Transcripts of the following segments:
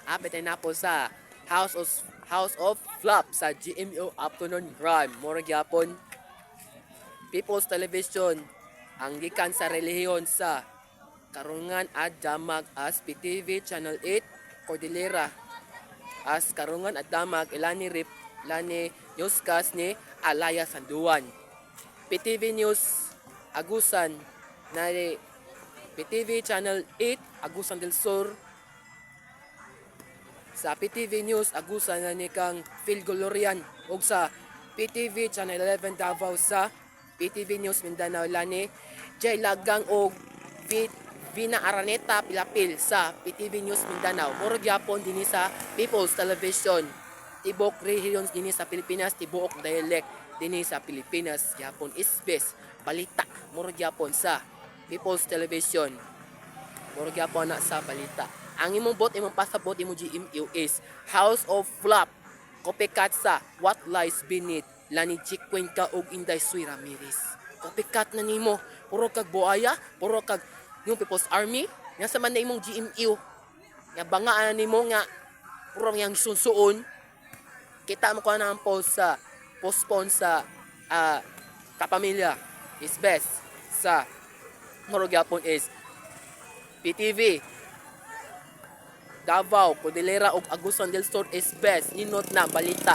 Apit na po sa House of Flap sa GMO Afternoon Crime. Mura gyapon People's Television ang gikan sa relihiyon sa Karungan at Damag as PTV Channel 8 Cordillera as Karungan at Damag Ilani Rip Lani newscast ni Alaya Sanduan. PTV News Agusan na PTV Channel 8 Agusan del Sur sa PTV News Agusan na ni kang Phil Golorian ug sa PTV Channel 11 Davao sa PTV News Mindanao lani Jay Lagang og Vina Araneta Pilapil sa PTV News Mindanao. Muro gyapon dinhi sa People's Television. Tibok regions dinhi sa Pilipinas, tibuok dialect dinhi sa Pilipinas gyapon is best balita. Muro gyapon sa People's Television. Muro gyapon na sa balita. Ang imong bot, imong pasabot, imong GMU is House of Flap. Copycat sa What Lies Beneath. Lani Chick Cuenca ug Inday Sui Ramirez. Copycat na nimo. Puro kag buaya, puro kag yung People's Army. Nga sa man na imong GMU. Nga bangaan na nimo nga puro yang sunsuon. Kita mo ko na ang post sa postpone sa kapamilya is best sa muro gyapon is PTV Davao, Cordillera ug Agusan del Sur is best. Ninot na balita.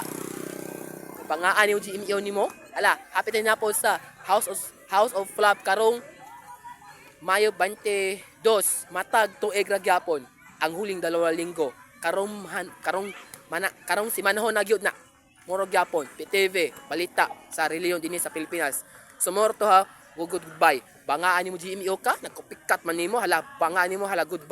Bangaan yung GMO nimo. Ala, hapit na po sa House of Flap karong Mayo 22, matag tuig ra gyapon ang huling 2 linggo karong han, karong mana karong si manahon na gyud na muro gyapon PTV balita sa reliyon dinhi sa Pilipinas. Sumorto ha, goodbye. Bangaan nimo GMO ka, nagcopycat man nimo, hala, bangaan nimo, hala, goodbye.